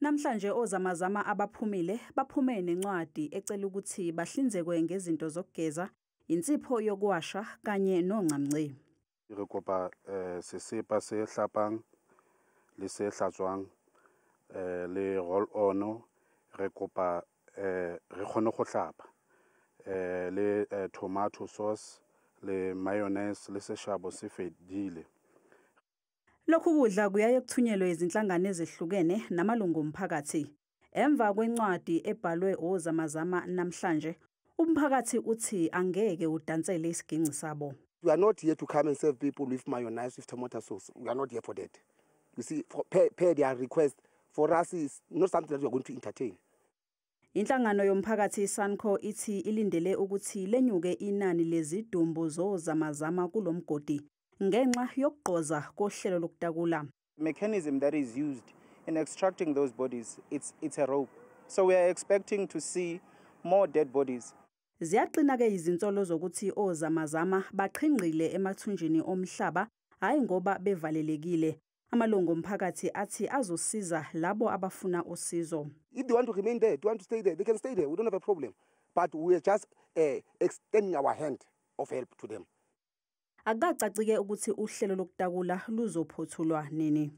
Namhlanje ozamazama abaphumile baphume nencwadi ecela ukuthi bahlinzekwe ngezinto zokugeza, insipho yokuwasha kanye nongcamngce. Re kopa sesepa se hlapang le se hlatswang, le roll on. Re kopa re kgone go hlapa, le tomato sauce le mayonnaise le seshabo se fedile. Lokhu kudla kuyaye kuthunyelwe izinhlangano ezehlukene namalungu omphakathi. Emva kwencwadi ebhalwe ozamazama namhlanje, umphakathi uthi angeke udansele isiginci sabo. We are not here to come and serve people with mayonnaise, with tomato sauce. We are not here for that. You see, per their request, for us is not something that we are going to entertain. Inhlangano yomphakathi iSANCO ithi ilindele ukuthi lenyuke inani lezidumbu zozamazama kulomgodi ngenxa yokugqoza kohlelo lokutakula. Mechanism that is used in extracting those bodies, it's a rope. So we are expecting to see more dead bodies. Ziyaqina ke izinsolo zokuthi ozamazama baqhinqile emathunjini omhlaba, hayi ngoba bevalelekile. Amalungu omphakathi athi azosiza labo abafuna usizo. If they want to remain there, they want to stay there, they can stay there. We don't have a problem. But we are just extending our hand of help to them. Akukacaci ke ukuthi uhlelo lokutakula luzophothulwa nini.